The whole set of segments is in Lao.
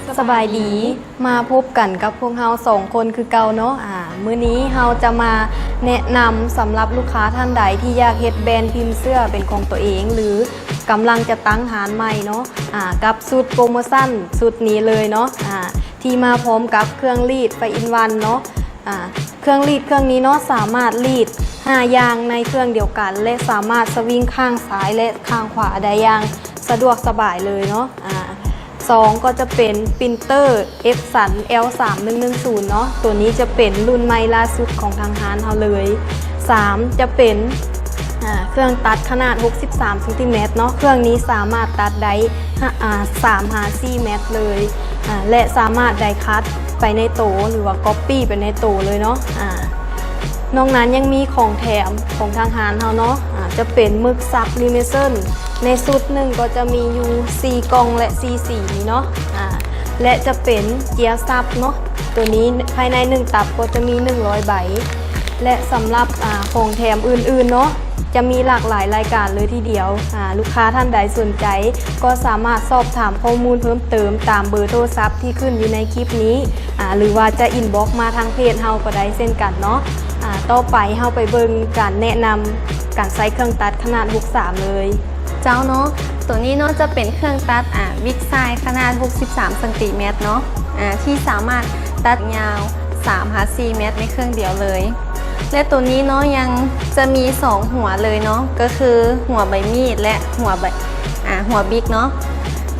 ສະບາຍດີ ມາພົບກັນກັບພວກເຮົາສອງຄົນຄືເກົ່າເນາະ. ອາ ມື້ນີ້ເຮົາຈະມາແນະນຳສຳລັບລູກຄ້າທ່ານໃດທີ່ຢາກເຮັດແບຣນພິມເສື້ອເປັນຂອງຕົວເອງ ຫຼື ກຳລັງຈະຕັ້ງຮ້ານໃໝ່ເນາະ. ອາ ກັບຊຸດໂປຣໂມຊັນຊຸດນີ້ເລີຍເນາະ ອາ ທີ່ມາພ້ອມກັບເຄື່ອງລີດໄຟອິນວັນເນາະ. ອາ ເຄື່ອງລີດເຄື່ອງນີ້ເນາະ ສາມາດລີດຫ້າຢ່າງໃນເຄື່ອງດຽວກັນ ແລະ ສາມາດສະວິງຂ້າງຊ້າຍ ແລະ ຂ້າງຂວາໄດ້ຢ່າງສະດວກສະບາຍເລີຍເນາະ. ອາ ສອງ ກໍຈະເປັນປຣິນເຕີ Epson L ສາມໜຶ່ງໜຶ່ງສູນເນາະ, ໂຕນີ້ຈະເປັນລຸ້ນໃໝ່ລ່າສຸດຂອງທາງຮ້ານເຮົາເລີຍ. ສາມ ຈະເປັນ ອາ ເຄື່ອງຕັດຂະໜາດຫົກສິບສາມຊັງຕີແມັດເນາະ, ເຄື່ອງນີ້ສາມາດຕັດໄດ້ ອາ ສາມຫາສີ່ແມັດເລີຍ ອາ ແລະ ສາມາດໄດ້ຄັດໄປໃນໂຕ ຫຼືວ່າກັອບປີ້ໄປໃນໂຕເລີຍເນາະ. ອາ ນອກນັ້ນຍັງມີຂອງແຖມຂອງທາງຮ້ານເຮົາເນາະ ອາ ຈະເປັນໝຶກສັບລິເມເຊິນ ໃນຊຸດໜຶ່ງກໍຈະມີຢູ່ສີ່ກ່ອງ ແລະ ສີ່ສີນີ້ເນາະ ອາ ແລະ ຈະເປັນເຈຍສັບເນາະ, ໂຕນີ້ພາຍໃນໜຶ່ງຕັບກໍຈະມີໜຶ່ງຮ້ອຍໃບ ແລະ ສຳລັບ ອາ ຂອງແຖມອື່ນໆເນາະ ຈະມີຫຼາກຫຼາຍລາຍການເລີຍທີດຽວ. ອາ ລູກຄ້າທ່ານໃດສົນໃຈ ກໍສາມາດສອບຖາມຂໍ້ມູນເພີ່ມເຕີມຕາມເບີໂທລະສັບທີ່ຂຶ້ນຢູ່ໃນຄລິບນີ້ ອາ ຫຼືວ່າຈະອິນບັອກມາທາງເພຈເຮົາກໍໄດ້ເຊັ່ນກັນເນາະ. ອາ ຕໍ່ໄປເຮົາໄປເບິ່ງການແນະນຳການໃຊ້ເຄື່ອງຕັດຂະໜາດຫົກສາມເລີຍ. ເຈົ້າເນາະ ໂຕນີ້ເນາະຈະເປັນເຄື່ອງຕັດ ອາ ວິກຊາຍຂະໜາດຫົກສິບສາມຊັງຕີແມັດເນາະ ອາ ທີ່ສາມາດຕັດຍາວສາມຫາສີ່ແມັດໃນເຄື່ອງດຽວເລີຍ. ແລະ ໂຕນີ້ເນາະຍັງຈະມີສອງຫົວເລີຍເນາະ ກໍຄືຫົວໃບມີດ ແລະ ຫົວໃບ ອາ ຫົວບິກເນາະ.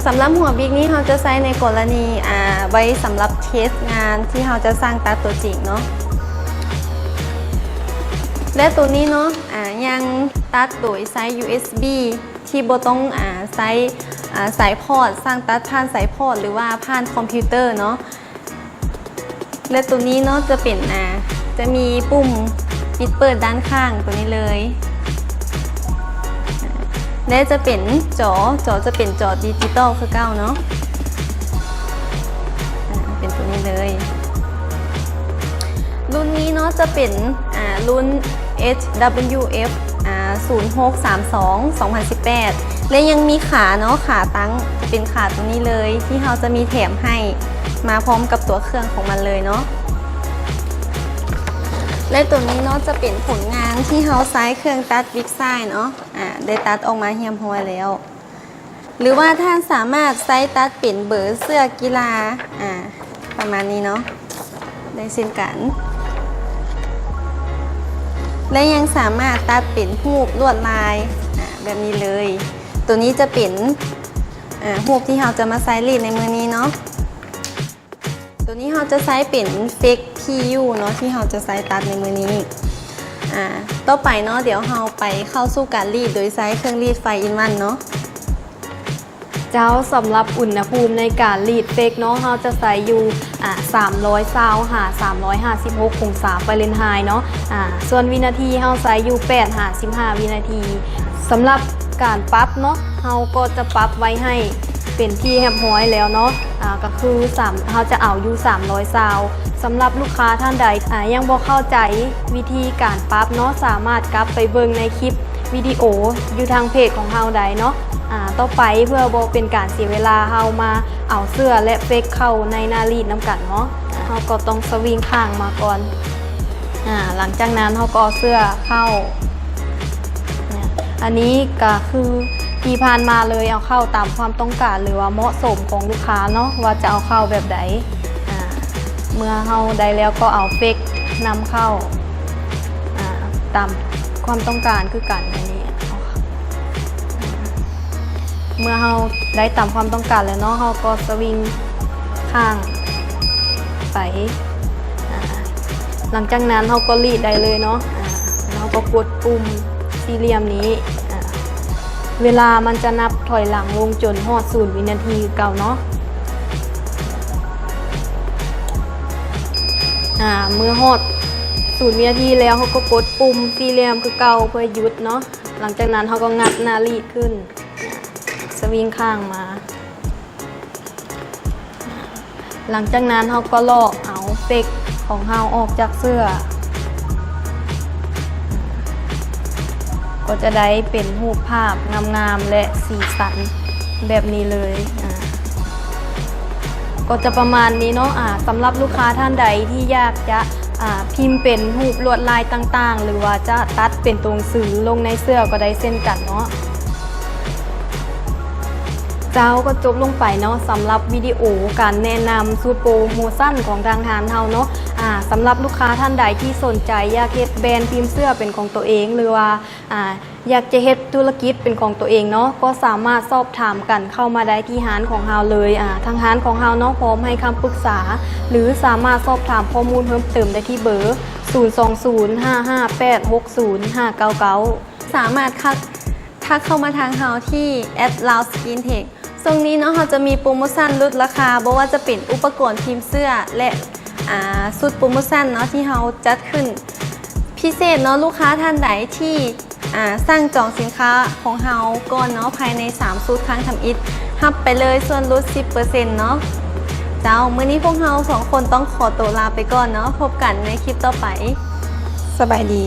ສຳລັບຫົວບິກນີ້ເຮົາຈະໃຊ້ໃນກໍລະນີ ອາ ໄວ້ສຳລັບເທສງານທີ່ເຮົາຈະສ້າງຕັດຕົວຈິງເນາະ. ແລະ ໂຕນີ້ເນາະ ອາ ຍັງຕັດໂດຍໃຊ້ ຢູເອັສບີ ທີ່ບໍ່ຕ້ອງ ອາ ໃຊ້ ອາ ສາຍພອດ, ສ້າງຕັດຜ່ານສາຍພອດ ຫຼືວ່າຜ່ານຄອມພິວເຕີເນາະ. ແລະ ໂຕນີ້ເນາະຈະເປັນ ອາ ຈະມີປຸ່ມປິດເປີດດ້ານຂ້າງໂຕນີ້ເລີຍ ແລະ ຈະເປັນຈໍ, ຈໍຈະເປັນຈໍດິຈິຕອລຄືເກົ່າເນາະ ອາ ເປັນໂຕນີ້ເລີຍ. ລຸ້ນນີ້ເນາະຈະເປັນ ອາ ລຸ້ນ ເອັດ ດັບເບິນຢູ ເອັຟ ອາ ສູນຫົກສາມສອງ ສອງພັນສິບແປດ ແລະ ຍັງມີຂາເນາະ, ຂາຕັ້ງຈະເປັນຂາໂຕນີ້ເລີຍ ທີ່ເຮົາຈະມີແຖມໃຫ້ມາພ້ອມກັບຕົວເຄື່ອງຂອງມັນເລີຍເນາະ. ແລະ ໂຕນີ້ເນາະຈະເປັນຜົນງານທີ່ເຮົາໃຊ້ເຄື່ອງຕັດວິກຊາຍເນາະ ອາ ໄດ້ຕັດອອກມາຮຽບຮ້ອຍແລ້ວ. ຫຼືວ່າທ່ານສາມາດໃຊ້ຕັດເປັນເບີເສື້ອກິລາ ອາ ປະມານນີ້ເນາະ ໄດ້ເຊັ່ນກັນ ແລະ ຍັງສາມາດຕັດເປັນຮູບລວດລາຍ ອາ ແບບນີ້ເລີຍ. ໂຕນີ້ຈະເປັນ ອາ ຮູບທີ່ເຮົາຈະມາໃຊ້ລີດໃນມື້ນີ້ເນາະ. ໂຕນີ້ເຮົາຈະໃຊ້ເປັນເຟກພີຢູເນາະ ທີ່ເຮົາຈະໃຊ້ຕັດໃນມື້ນີ້. ອາ ຕໍ່ໄປເນາະ ດຽວເຮົາໄປເຂົ້າສູ່ການລີດໂດຍໃຊ້ເຄື່ອງລີດໄຟອິນວັນເນາະ. ເຈົ້າ, ສຳລັບອຸນຫະພູມໃນການລີດເຟກເນາະ ເຮົາຈະໃຊ້ຢູ່ ອາ ສາມຮ້ອຍຊາວ ຫາ ສາມຮ້ອຍຫ້າສິບຫົກອົງສາຟາເຣັນໄຮເນາະ. ອາ ສ່ວນວິນາທີເຮົາໃຊ້ຢູ່ແປດຫາສິບຫ້າວິນາທີ. ສຳລັບການປັບເນາະ ເຮົາກໍຈະປັບໄວ້ໃຫ້ເປັນທີ່ຮຽບຮ້ອຍແລ້ວເນາະ ອາ ກໍຄືສາມ ເຮົາຈະເອົາຢູ່ສາມຮ້ອຍຊາວ. ສຳລັບລູກຄ້າທ່ານໃດ ອາ ຍັງບໍ່ເຂົ້າໃຈວິທີການປັບເນາະ ສາມາດກັບໄປເບິ່ງໃນຄລິບວິດີໂອຢູ່ທາງເພຈຂອງເຮົາໄດ້ເນາະ. ອາ ຕໍ່ໄປເພື່ອບໍ່ເປັນການເສຍເວລາ ເຮົາມາເອົາເສື້ອ ແລະ ເຟກເຂົ້າໃນໜ້າລີດນຳກັນເນາະ. ເຮົາກໍຕ້ອງສະວິງຂ້າງມາກ່ອນ. ອາ ຫຼັງຈາກນັ້ນເຮົາກໍເອົາເສື້ອເຂົ້າ. ອາ ອັນນີ້ກໍຄືທີ່ຜ່ານມາເລີຍ ເອົາເຂົ້າຕາມຄວາມຕ້ອງການ ຫຼືວ່າເໝາະສົມຂອງລູກຄ້າເນາະ ວ່າຈະເອົາເຂົ້າແບບໃດ. ອາ ເມື່ອເຮົາໄດ້ແລ້ວກໍເອົາເຟກນຳເຂົ້າ ອາ ຕາມຄວາມຕ້ອງການຄືກັນ. ອັນນີ້ ເມື່ອເຮົາໄດ້ຕາມຄວາມຕ້ອງການແລ້ວເນາະ ເຮົາກໍສະວິງຂ້າງໄປ. ອາ ຫຼັງຈາກນັ້ນເຮົາກໍລີດໄດ້ເລີຍເນາະ. ອາ ເຮົາກໍກົດປຸ່ມສີ່ຫຼ່ຽມນີ້. ອາ ເວລາມັນຈະນັບຖອຍຫຼັງລົງຈົນຮອດສູນວິນາທີຄືເກົ່າເນາະ. ອາ ເມື່ອຮອດສູນວິນາທີແລ້ວ ເຮົາກໍກົດປຸ່ມສີ່ຫຼ່ຽມຄືເກົ່າເພື່ອຢຸດເນາະ. ຫຼັງຈາກນັ້ນເຮົາກໍງັດໜ້າລີດຂຶ້ນ ສະວິງຂ້າງມາ. ຫຼັງຈາກນັ້ນເຮົາກໍລອກເອົາເຟກຂອງເຮົາອອກຈາກເສື້ອ ກໍຈະໄດ້ເປັນຮູບພາບງາມໆ ແລະ ສີສັນແບບນີ້ເລີຍ. ອາ ກໍຈະປະມານນີ້ເນາະ ອາ ສຳລັບລູກຄ້າທ່ານໃດທີ່ຢາກຈະ ອາ ພິມເປັນຮູບລວດລາຍຕ່າງໆ ຫຼືວ່າຈະຕັດເປັນຕົວໜັງສືລົງໃນເສື້ອກໍໄດ້ເຊັ່ນກັນເນາະ. ເຈົ້າ ກໍຈົບລົງໄປເນາະ ສຳລັບວິດີໂອການແນະນຳຊຸດໂປຣໂມຊັນຂອງທາງຮ້ານເຮົາເນາະ. ອາ ສຳລັບລູກຄ້າທ່ານໃດທີ່ສົນໃຈຢາກເຮັດແບຣນພິມເສື້ອເປັນຂອງຕົວເອງ ຫຼືວ່າ ອາ ຢາກຈະເຮັດທຸລະກິດເປັນຂອງຕົວເອງເນາະ ກໍສາມາດສອບຖາມກັນເຂົ້າມາໄດ້ທີ່ຮ້ານຂອງເຮົາເລີຍ. ອາ ທາງຮ້ານຂອງເຮົາເນາະ ພ້ອມໃຫ້ຄຳປຶກສາ ຫຼື ສາມາດສອບຖາມຂໍ້ມູນເພີ່ມເຕີມໄດ້ທີ່ເບີ ສູນສອງສູນ ຫ້າຫ້າແປດ ຫົກສູນຫ້າເກົ້າເກົ້າ. ສາມາດທັກ ທັກເຂົ້າມາທາງເຮົາທີ່ ແອັດ ລາວສະກິນເທັກ. ຊ່ວງນີ້ເນາະ ເຮົາຈະມີໂປຣໂມຊັນຫຼຸດລາຄາ ບໍ່ວ່າຈະເປັນອຸປະກອນພິມເສື້ອ ແລະ ອາ ຊຸດໂປຣໂມຊັນເນາະ ທີ່ເຮົາຈັດຂຶ້ນພິເສດເນາະ. ລູກຄ້າທ່ານໃດທີ່ ອາ ສັ່ງຈອງສິນຄ້າຂອງເຮົາກ່ອນເນາະ ພາຍໃນສາມຊຸດຄັ້ງທຳອິດ ຮັບໄປເລີຍສ່ວນຫຼຸດສິບເປີເຊັນເນາະ. ເຈົ້າ ມື້ນີ້ພວກເຮົາສອງຄົນຕ້ອງຂໍໂຕລາໄປກ່ອນເນາະ. ພົບກັນໃນຄລິບຕໍ່ໄປ. ສະບາຍດີ.